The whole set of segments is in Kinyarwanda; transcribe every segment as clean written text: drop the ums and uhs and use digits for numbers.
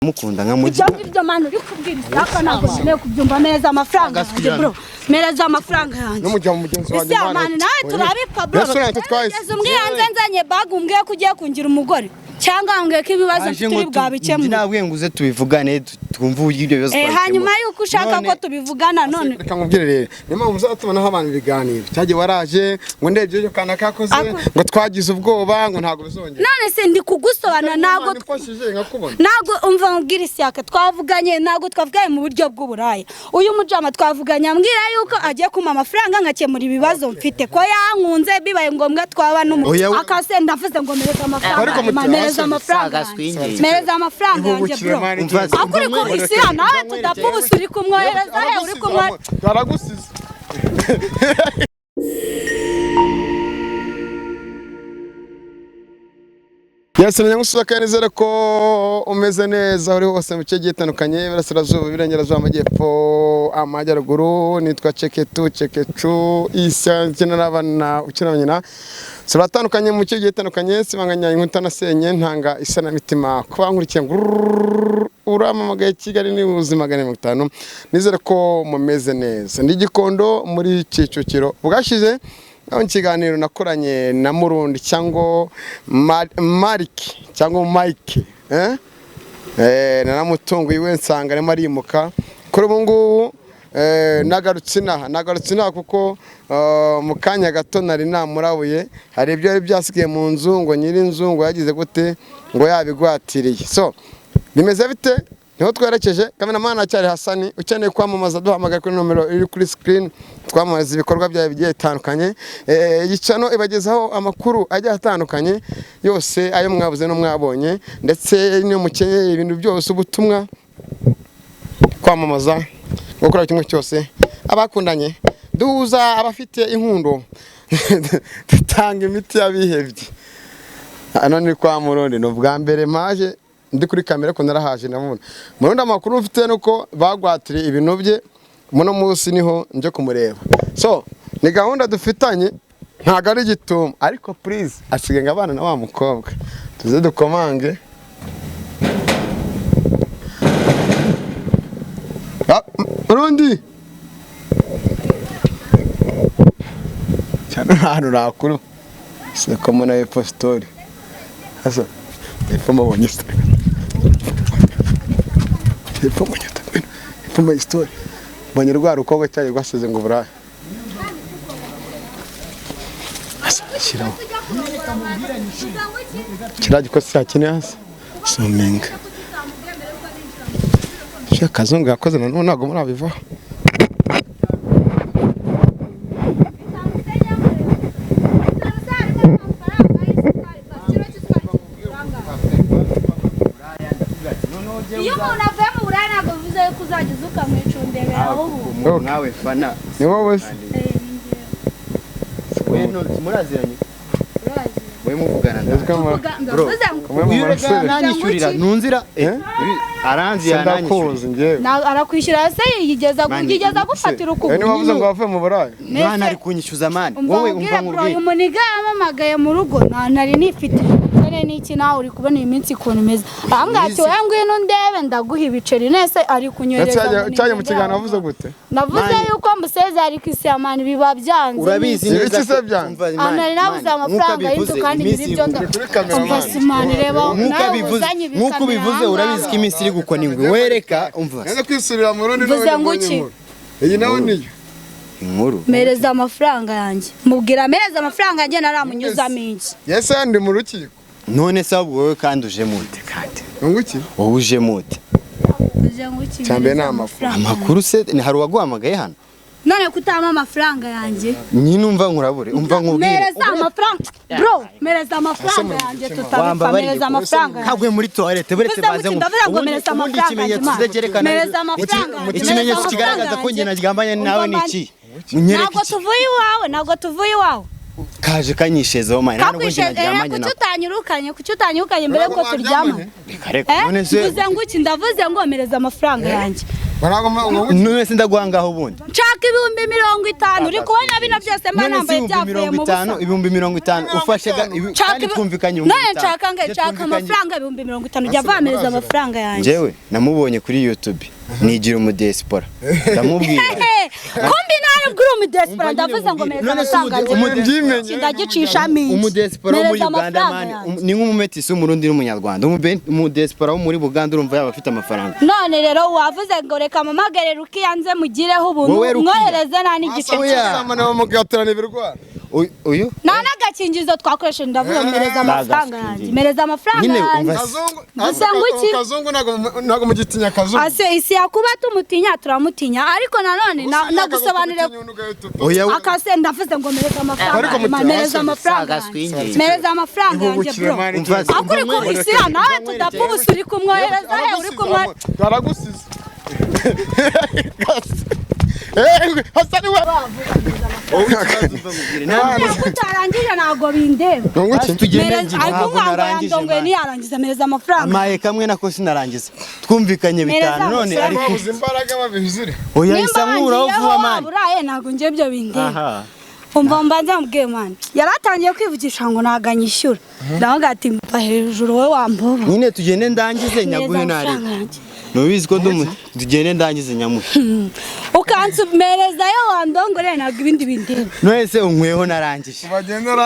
Mukunda nka Ibyo mugira. Ngibyo mani uri kubwira Isaka, ntabwo nkeneye kubyumva. Meza amafaranga yanjye, bro, mereza amafaranga yanjye. N'umujya mu mugenzi wanjye. Ese mani, nawe turabipfa, bro. Yesu natwe twahise. Ugeze umbwiye hanze nzanye bag, umbwiye ko ugiye kungira umugore cyangwa wambwiye ko ibibazo Aje mfite ngo uri bwabikemure. Nabwiye ngo uze tubivugane, twumve uburyo ibyo bibazo Eh, twabikemura. hanyuma yuko ushaka None- ko tubivugana none? Reka nkubwire rero, niyo mpamvu uzatubonaho abantu ibiganiro cyagiye waraje ngo ndebye ibyo kana kakoze, ngo twagize ubwoba, ngo ntabwo bizongera. None se ndi kugusobanura, ntabwo Imana imfashije nkakubona. Ntabwo, umva nkubwire Isiyaka, twavuganye, ntabwo twavuganye mu buryo bw'uburaya. Uyu mujama twavuganye ambwira yuko agiye kumpa amafaranga nkakemura ibibazo mfite, ko yankunze, bibaye ngombwa twaba n'umu Oya, akase. Ndavuze ngo mereza amafaranga Ariko yanjye, mereza amafaranga Saga yanjye. swingi. Mereza amafaranga yanjye, Ihubukire, bro. mani. Umva, Ako uri ku Isiya nawe tudapfa ubusa, uri kumwohereza he? Uri kumwohereza? Aragusize. Yes, nyamusuza kandi nizere ko umeze neza uri hose mu bice bigiye bitandukanye, iburasirazuba, iburengerazuba, amajyepfo, amajyaruguru. Nitwa Ceketu Cekecu Isa, ukina n'abana, ukina na nyina, turatandukanye mu bice bigiye bitandukanye. Sibanganya inkuta nasenye, ntanga isanamitima kuba nkurikiye ngo uramamagaye Kigali ni ubuzima 450. Nizere ko mumeze neza. Ndi Gikondo muri Kicukiro. Bwashize aho ikiganiro nakoranye na Murundi cyangwa Mariki cyangwa Mike, eh? Eh, naramutunguye iwe nsanga arimo arimuka. Kuri ubu ngubu nagarutse inaha kuko mu kanya gato nari namurabuye, hari ibyo yari byasigaye mu nzu, ngo nyiri inzu ngo yagize gute, ngo yabigwatiriye. So bimeze bite? Niho twerekeje. Kameramani acyari Hasani. Ukeneye kwamamaza, duhamagara kuri nomero iri kuri screen, twamamaza ibikorwa byawe bigiye bitandukanye. Iyi channel ibagezaho amakuru agiye atandukanye yose, ayo mwabuze no mwabonye, ndetse n'iyo mukeneye ibintu byose, ubutumwa, kwamamaza, gukora kimwe cyose, abakundanye duhuza, abafite inkundo dutanga imiti y'abihebye. Hano ni kwa Murundi, ni ubwa mbere mpaje ndi kuri kamera ko narahaje ndamubona. Murundi, amakuru mfite nuko bagwatiriye ibintu bye, muno munsi niho nje kumureba. So ni gahunda dufitanye, ntabwo ari igitumo, ariko please asigaye ngo abana na wa mukobwa tuze dukomange. Ah, Murundi cyane ahantu nakuru siko mbona hepfo sitori hasa hepfo mbonye sitori, hepfo mbonye, hepfo mbonye sitori, mbonye rwa rukobwa cyari rwasize ngo burayi hasa shyiraho kiriya gikosi cyakeneye hasi suminga shaka kazungu yakoze na none ntabwo murabivaho. Iyo umuntu avuye mu buraya ntabwo bivuze yuko uzajya uza ukamwicundebera ahubwo. Umuntu nawe fana. Ni wowe se? We muraziranye? We muvugana na. Ese ko Ndavuze ngo kumwe mu Uyu rega marasire. nanyishyurira ntunzira, Eh? aranzi yananyishyurira. Sindakuzi njyewe. Arakwishyura se? Yigeza Mani, yigeza gufatira Eh, ukuguru? niba wavuze ngo wavuye mu burayi. Mwana ari kunyishyuza mani. Umva Wowe nkubwire, umva bro, uyu nkubwire. muniga yampamagaye mu rugo, nta nari nifite none n'iki. Nawe uri kubona iyi minsi ukuntu imeze ahangaha, ati wowe ngwino ndebe ndaguha ibiceri nese ari kunyohereza Ndetse ngo cyagiye mu nigende kiganiro aho wavuze ngaho. gute? Navuze Mani. yuko musezeye, ariko isi ya mani biba byanze. Urabizi Ibiki neza se ko byanze? umva, Aha mani, nari nabuze mani, amafaranga nk'uko y'inzu abivuze, kandi iminsi nyiri ibyo Ni kuri kamera, Umva mani. si mani, reba Nk'uko nawe abivuze, uzanye nk'uko ibikamera ubivuze, ahangaha. urabizi ko iminsi iri gukona ingwe. Wereka umva. Nze kwisubira mu rundi. Mvuze none ngo mbonye iki? inkuru. Iyi nawe niyo. Inkuru. Mereza amafaranga yanjye, mubwira mereza amafaranga yanjye, naramunyuzamo iki? Yese ndi mu rukiko. None se ahubwo wowe kandi uje mute kandi? Ngo iki? Wowe uje mute? Mvuze ngo iki? Cya mbere ni Mereza amakuru. amafaranga yanjye. Amakuru se ni hari uwaguhamagaye hano? None kutampa amafaranga yanjye? Nyine umva nkurabure, umva nkubwire. Mereza amafaranga, bro, mereza amafaranga yanjye, tutabipfa. Wambabariye Mereza amafaranga yanjye. Kaguye muri toilette buretse Mvuze baze ngo ngo ndavuga ngo ubundi mereza ubundi amafaranga ikimenyetso yanjye, kizerekana mereza amafaranga yanjye, ikimenyetso mereza kigaragaza ko njye amafaranga naryamanye nawe Umva ni iki? Unyereke Ntabwo iki? tuvuye iwawe, ntabwo tuvuye iwawe. Kaje kanyishezeho mani, nta nubwo njye Kakwishe naryamanye kuki nawe. utanyirukanye? Kuki utanyirukanye mbere yuko Ntabwo turyama? mwaryamanye? Reka reka Eh? none se Mvuze ngo iki? Ndavuze ngo mereza amafaranga yanjye. None se ndaguha ngaho ubundi? Nshaka 50,000. Uri kubona bino byose mba nambaye byavuye mu busa. 50,000 ufashe kandi twumvikanye 50,000. None nshaka nge nshaka amafaranga 50,000 jya vamereza amafaranga yanjye. Njyewe namubonye kuri YouTube nigira umu diaspora ndamubwira. Kumbi nari bwuri umu diaspora ndavuze ngo mereza amafaranga yanjye. Ndagicisha mingi. Umu diaspora wo muri Uganda man ni nk'umumetisi w'umurundi n'umunyarwanda. Umu diaspora wo muri Buganda urumva yaba afite amafaranga. None rero wavuze ngo reka mamagere Rukiya nze mugireho ubuntu mwohereze nta n'igice uyu nta n'agakingizo twakoresheje ndavuga mereza amafaranga yanjye mereza amafaranga yanjye. Gusa ngo iki kazungu ntago mugitinya kazungu. Ase isi yakuba tumutinya turamutinya ariko nanone nagusobanurire akase ndavuze ngo mereza amafaranga mereza amafaranga mereza amafaranga yanjye bro. Akuri ko isi nawe tudapfa ubusa uri kumwohereza he uri kumwohereza baragusize. Hasani we utarangije ntabwo bindeba. Ariko narangije ntiyarangiza mereza amafaranga. Amaye kamwe nako sinarangiza. Twumvikanye 5 none ariko imbaraga babizire. Oya isa nkuraho vuba man. Uraye ntabwo ngiye byo bindeba. Umva mbanza mubwiye man. Yaratangiye kwivugisha ngo naganyishyura. Ndavuga ati mva hejuru wowe wamboba. Nyine tugende ndangize nyaguhe nari. Nubizi ko tugende ndangize nyamuhe. Ukansumereza yo wandongore ntabwo ibindi bindeba. None se unkweho narangije.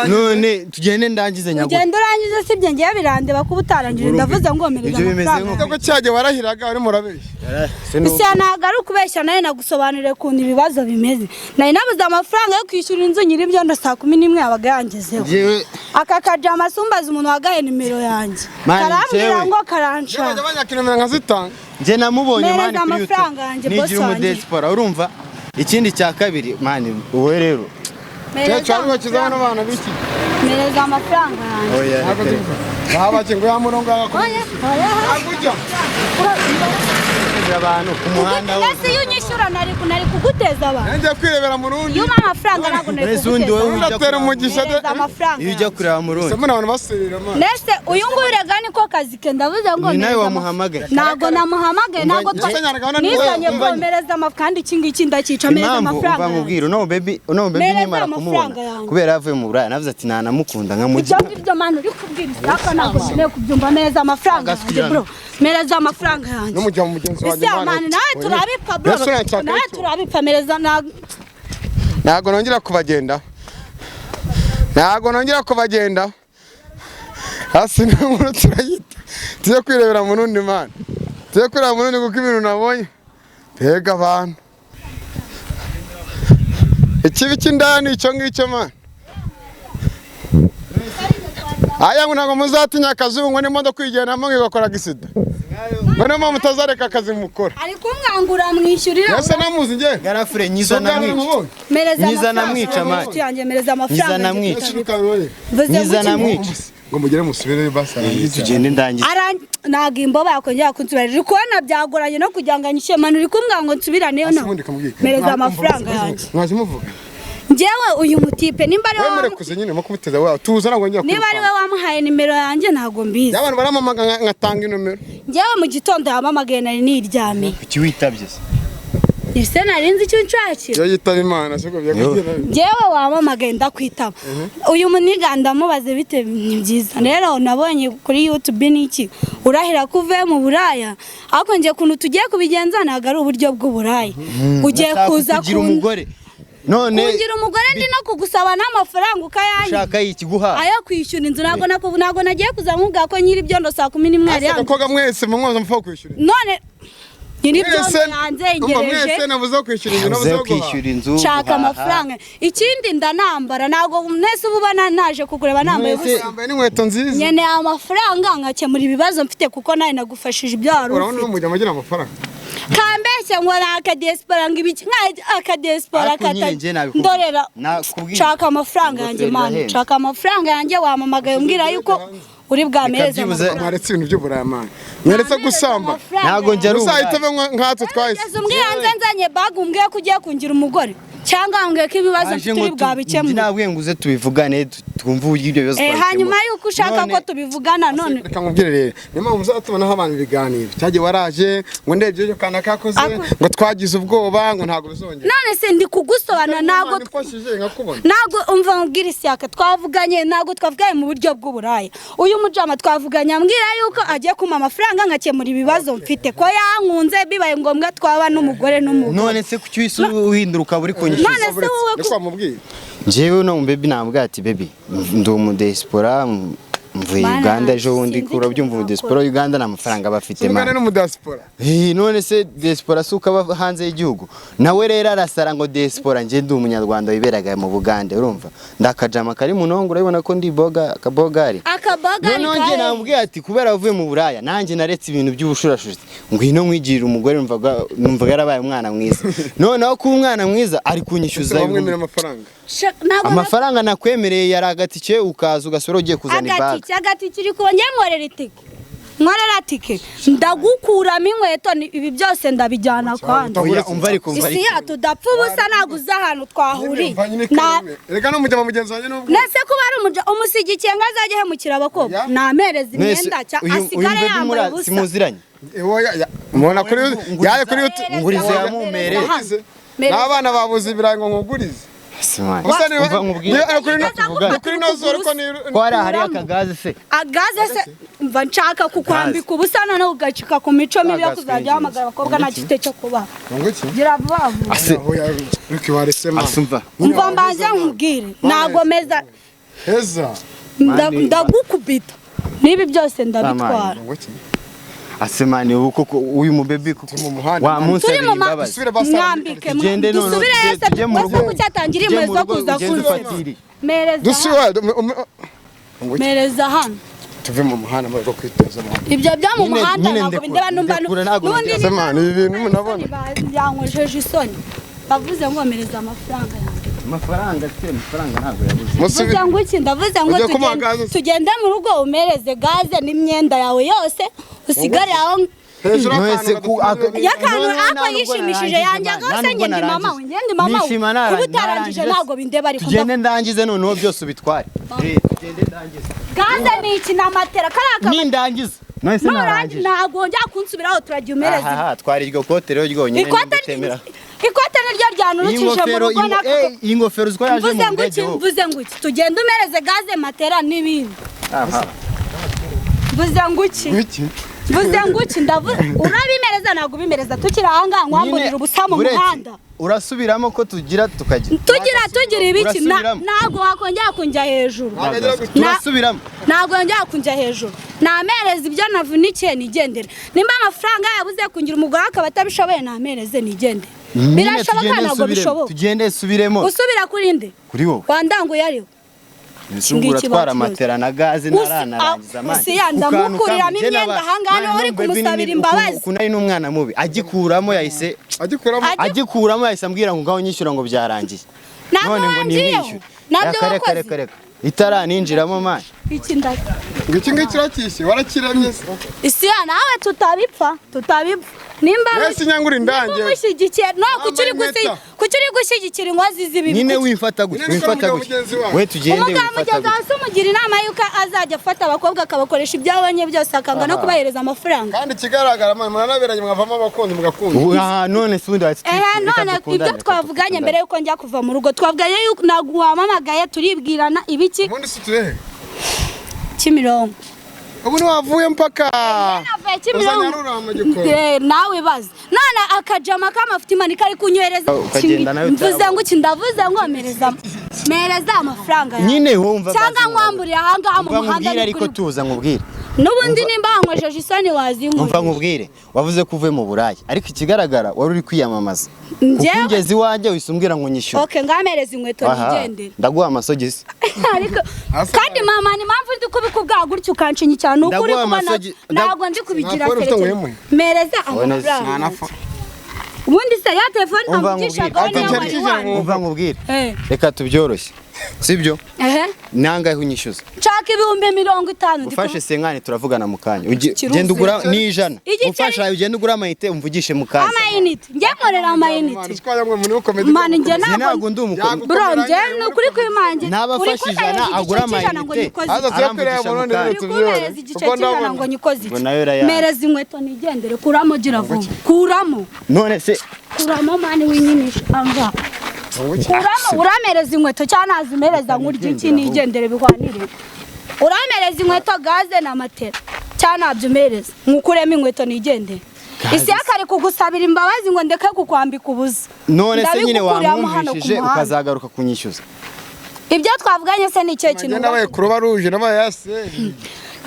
None tugende ndangize nyaguhe. Ugende urangize sibye ngiye birandeba kuba utarangije ndavuze ngo mereza amafaranga. Ko cyage warahiraga uri murabeshya. Ese ntabwo ari ukubeshya nawe nagusobanurire ukuntu ibibazo bimeze. Nari nabuze amafaranga yo kwishyura inzu nyiri ibyo ndo saa 11 yabaga yangezeho. Aka kajama sumbaza umuntu wagaye nimero yanjye. Karambwira ngo karanshaka. Nje namubonye mani kuri YouTube. Nigira umu diaspora urumva. Ikindi cya kabiri mani wowe rero. Cyo kiza bano bana biki. Mereza amafaranga yanjye. Oya. Baba ngo yamurongo agakujya. Abantu ku muhanda wose. Ese iyo unyishyura nari kuguteza abantu. Njye kwirebera mu rundi. Iyo amafaranga ntabwo nari kuguteza. Uratera umugisha de. Iyo ujya kureba mu rundi. Sema abantu baserera man. Nese uyu nguyu rega niko kazi ke ndavuze ngo ni nawe wamuhamagaye. Ntabwo namuhamagaye ntabwo nizanye ngo mereza amafaranga kandi iki ngiki ndakica mereza amafaranga. Impamvu mubwira no baby no baby nimara kumubona kubera yavuye mu Buraya navuze ati nanamukunda nkamugira. Ibyo ngibyo man uri kubwira isaka ntabwo nkeneye kubyumva mereza amafaranga bro. Mereza amafaranga yanjye. N'umujya mu mugenzi wanjye man nawe turabipfa bro. Nawe turabipfa mereza ntabwo nongera kubagenda. Ntabwo nongera kubagenda. Hasi n'inkuru turayita. Tujye kwirebera mu rundi man. Tujye kureba mu rundi kuko ibintu nabonye. Mbega abantu. Ikibi cy'indani icyo ngicyo man. Aya ngo ntabwo muzatinya akazungu n'imodoka kwigendamo igakora gisida. Ngo niyo mutazareka akazi mukora. Ari kumwangura mwishyurira. Ese namuzi nge? Garafure nyiza namwica. Nyiza namwica man. Mereza amafaranga. Nyiza namwica. Nyiza namwica. Ngo mugere musubire basa. Tugende ndangize. Ntabwo imboba yakongera kunsubira. Uri kubona byagoranye no kugira ngo anyishyure man uri kumbwira ngo nsubiraneyo no. Mereza amafaranga yanjye. Mwaje muvuga. Njyewe uyu mutipe nimba ari wowe murekuze nyine mukumuteza wawe tuza ntabwo ngiye niba ari we wamuhaye nimero yanjye ntabwo mbizi. Abantu baramamaga ngatanga inomero. Njyewe mu gitondo yamamagaye nari niryamiye. Kuki witabye se? Ese nari nzi icyo nshakira. Yo yitaba Imana siko byakugira. Njyewe wamamagaye ndakwitaba. Uyu muniga ndamubaze bite ni byiza. Rero nabonye kuri YouTube niki urahira kuve mu Buraya. Ariko ngiye kuntu tugiye kubigenza ntabwo ari uburyo bw'Uburaya. Ugiye kuza kugira umugore. None kungira umugore ndi no kugusaba n'amafaranga ukayanya. Ushaka iki guha? Ayo kwishyura inzu ntabwo nagiye kuzamubwira ko nyiri ibyo ndo saa 11 yari yanze. Koga mwese mumwoza mfa kwishyura. None nyiri ibyo yanze ngereje. Mwese navuze kwishyura inzu navuze kwishyura inzu. Nshaka amafaranga. Ikindi ndanambara ntabwo mwese ubu bana naje kukureba nambaye ubusa. Nambaye n'inkweto nziza. Nyene amafaranga nkakemura ibibazo mfite kuko nawe nagufashije ibyo wari ufite. Urabona umujya agira amafaranga. Kambeshya ngo na akadiaspora ngo ibiki nka akadiaspora kata ndorera nshaka amafaranga yanjye man nshaka amafaranga yanjye wamamagaye umbwira yuko uri bwamereze mwaretse ibintu by'uburaya man mwaretse gusamba ntago njya ari uzahita nkatwe twahise umbwira nze nzanye bag umbwiye ko ugiye kungira umugore cyangwa umbwiye ko ibibazo mfite uri bwabikemure nabwiye ngo uze tubivugane twumve uburyo ibyo bibazo twabikemura. Hanyuma yuko ushaka ko tubivugana none reka nkubwire rero, niyo mpamvu muzatubonaho abantu ibiganiro cyagiye waraje ngo ndebye ibyo kana kakoze ngo twagize ubwoba ngo ntabwo bizongera. None se ndi kugusobanura, ntabwo ntabwo umva nkubwire Isiyaka, twavuganye ntabwo twavuganye mu buryo bw'uburaya. Uyu mujama twavuganye ambwira yuko agiye kumpa amafaranga nkakemura ibibazo mfite, ko yankunze bibaye ngombwa twaba n'umugore n'umugabo. None se kuki wise uhindura ukaba uri kunyishyuza? None se wowe niko wamubwiye? Njyewe no baby namubwiye ati baby ndi umudiaspora mvuye Uganda ejo bundi, urabyumva umudiaspora Uganda nta mafaranga bafite man. Uganda n'umudiaspora. None se diaspora si ukaba hanze y'igihugu? Nawe rero arasara ngo diaspora, njye ndi umunyarwanda wiberaga mu Bugande, urumva ndakajama kari mu nongo, urabibona ko ndi boga akabogari. Akabogari. None njye namubwiye ati kubera avuye mu Buraya nanjye naretse ibintu by'ubushurashuzi, ngwino nkwigirira umugore, numvaga yarabaye umwana mwiza. Noneho kuba umwana mwiza ari kunyishyuza amafaranga. Amafaranga nakwemereye yari agatike, ukaza ugasura ugiye kuzana ibaga. Agatike uri kongera nkorera itike. Nkorera tike ndagukuramo inkweto, ibi byose ndabijyana kwandi. Umva ariko umva ariko. Isi tudapfa ubusa ntabwo uza ahantu twahuriye. Reka no mujya mugenzi wanjye n'ubwo. Nese kuba ari umuja umusigikiye ngo azajye hemukira abakobwa. Namereza imyenda cya asigare yambaye ubusa. Simuziranye. Mubona kuri yaye kuri ngurize yamumere. N'abana babuze ibirango nkugurize. Umva nkubwire kuri nozoro ko ni ko hari hari akagaze se. Agaze se mva nshaka kukwambika ubusa noneho ugacika ku mico mibi yo kuzajya uhamagara abakobwa nta gifite cyo kubaha. Gira vuba vuba. Umva mbanze nkubwire ntago meza heza ndagukubita n'ibi byose ndabitwara. Asemani ubu koko uyu mubebi kuko wa munsi ari imbabazi. Mwambike dusubire yese wese kucyatangira imwe zo kuza kunse. Mereza hano tuve mu muhanda mu rwo kwiteza mu. Ibyo byo mu muhanda ntabwo bindeba numva n'ubundi Asemani ibi bintu munabona yankojeje isoni. Bavuze ngo mereza amafaranga yanjye. Amafaranga se amafaranga ntabwo yabuze. Muvuze ngo iki? Ndavuze ngo tugende mu rugo umereze gaze n'imyenda yawe yose usigare aho. Yakantu ako yishimishije yanjye gose nge ndi mama we, nge ndi mama we. Kuba utarangije ntabwo bindeba ariko tugende ndangize noneho byose ubitware. Tugende ndangize. Gaze ni iki na matera karaka. Ni ndangize. None narangije. Ntabwo njya kunsubiraho turagiye umereze. Aha twari iryo kote rero ryonyine ndetemera. Ikote niryo ryanurukije mu rugo nako. Iyi ngofero uziko yaje mu ndege. Mvuze ngo iki? Tugende umereze gaze matera n'ibindi. Aha. Mvuze ngo iki? Mvuze ngo iki? Ndavuze urabimereza ntabwo ubimereza tukiri aha ngaha nkwamburira ubusa mu muhanda. Urasubiramo ko tugira tukagira. Tugira ibiki? Ntabwo wakongera kunjya hejuru. Turasubiramo. Ntabwo yongera kunjya hejuru. Namereza ibyo navunikiye nigendere. Nimba amafaranga yabuze kungira umugore akaba atabishoboye namereze nigendere. Birashoboka ntabwo bishoboka. Tugende subiremo. Usubira kuri nde? Kuri wowe. Wandanguye ariho. Nsungura twara matera na gaze naranarangiza mani. Usi yandamukuriramo imyenda ahangaha uri kumusabira imbabazi. Ukuntu ari n'umwana mubi agikuramo yahise agikuramo yahise ambwira ngo ngaho nyishyura ngo byarangiye. None ngo nimwishyure. Nabyo wakoze. Itaraninjiramo mani. Iki ndaka. Iki ngiki urakishe warakiremye se. Isi ya nawe tutabipfa. Nimba wese nyangura indange. Umushyigikiye no kuki uri gushyigikira inkozi z'ibibi. Nyine wifata gutya wifata gutya. We tugende wifata gutya. Umugabo umugira inama yuko azajya afata abakobwa akabakoresha ibyo abonye byose akanga no kubahereza amafaranga. Kandi kigaragara mani muranaberanye mwavamo abakunzi mugakunda. Aha none se ubundi none ibyo twavuganye mbere yuko njya kuva mu rugo twavuganye yuko naguhamamagaye turibwirana ibiki. Ubundi se turehe? Kimironko. Ubu wavuye mpaka navuye Kimironko nawe bazi none akajama k'amafuti imana kari kunyohereza. Mvuze ngo iki? Ndavuze ngo mereza amafaranga yawe nyine wumva cyangwa nkwamburira aha ngaha mu muhanda. Ariko tuza nkubwire n'ubundi nimba wankwejeje isoni wazinkura. Umva nkubwire wavuze ko uvuye mu Buraya ariko ikigaragara wari uri kwiyamamaza. Kuko ungeze iwanjye wise umbwira ngo nyishyure. Okay ngamereza inkweto nigendere. Ndaguha amasogisi. Ariko kandi mama ni mpamvu ndi kubikubwira gutyo ukanshinya cyane ukuri kubona ntabwo ndi kubigira kerekeye. Mereza amafaranga. Ubundi se ya telefone amugishaga niyo wari wani. Umva nkubwire. Reka tubyoroshye. Sibyo? Ehe. Nangahe unyishyuza? Nshaka 50,000 ndi Ufashe 50 turavugana mu kanya. Kiruzi. Genda ugura ni 100. Igiceri- Ufasha ugenda ugura amayinite umvugishe mu kanya. Amayinite njye nkorera amayinite. Man, njye Njye ntabwo ntabwo ndi umukozi. Bro, njye ni ukuri kw'imanjye. Ntabafashe Uri 100 kumpereza agura igice cy'ijana ngo amayinite. nyikoze Aza iki? tuyakorera mu none Aramvugisha rero Uri kumpereza igice kuko cy'ijana ndabona ngo nyikoze Ngo iki? nayo urayanga. Mereza inkweto nigendere, kuramo gira vuba. Kuramo. None se Kuramo man, winyinisha amva. Kuramo, uramereza inkweto cyangwa nazimereza nkurya iki nigendere bihwanire. Uramereza inkweto, gaze na matera, cyangwa nabyo umereza nkukuremo inkweto nigendere. Gaze Isi yakari kugusabira imbabazi ngo ndeke kukwambika ubusa. None se nyine Ndabigukuriramo hano ku wamwumvishije muhanda. ukazagaruka kunyishyuza. Ibyo twavuganye se ni ikihe kintu? Njye nabaye kuroba ruje nabaye yaseri.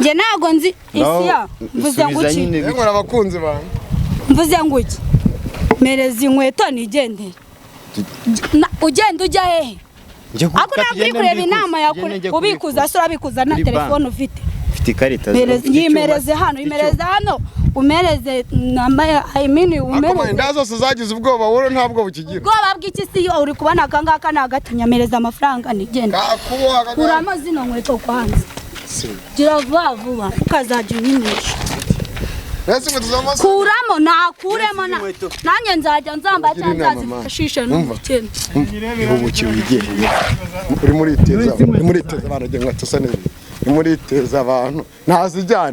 Njye ntabwo nzi Ngaho, isi ya mvuze ngo subiza iki? nyine. Nkora abakunzi banjye. Mvuze ngo iki? Mereza inkweto nigendere. Ugenda ujya hehe? Njye Ariko ntabwo uri tugende kureba mbikuze. inama ya Tugende njye ubikuza se urabikuza na Kuri telefone banki. ufite? Mfite ikarita. Mereza, Mfite icyuma. yimereze hano, Mfite yimereze hano, umereze namba ya, I mean, Ariko man, umereze. inda zose zagize ubwoba, wowe nta bwoba ukigira. Ubwoba bw'iki si yo uri kubona aka ngaka ni agatinya? Mereza amafaranga nigende. Kakuboha kaka. Kuramo zino nkweto kwanza. Gira vuba vuba ukazajya unyinisha. Ese inkweto z'amasa. Kuramo nakuremo na Inkweto. nanjye nzajya nzamba Ugira cyangwa inama, man. nzazifashishe Umva. n'ubukene. Ihubuki wigendeye. Uri muriteza, uri muriteza abantu, inkweto usa neza. Uri muriteza abantu. Ntazijyana.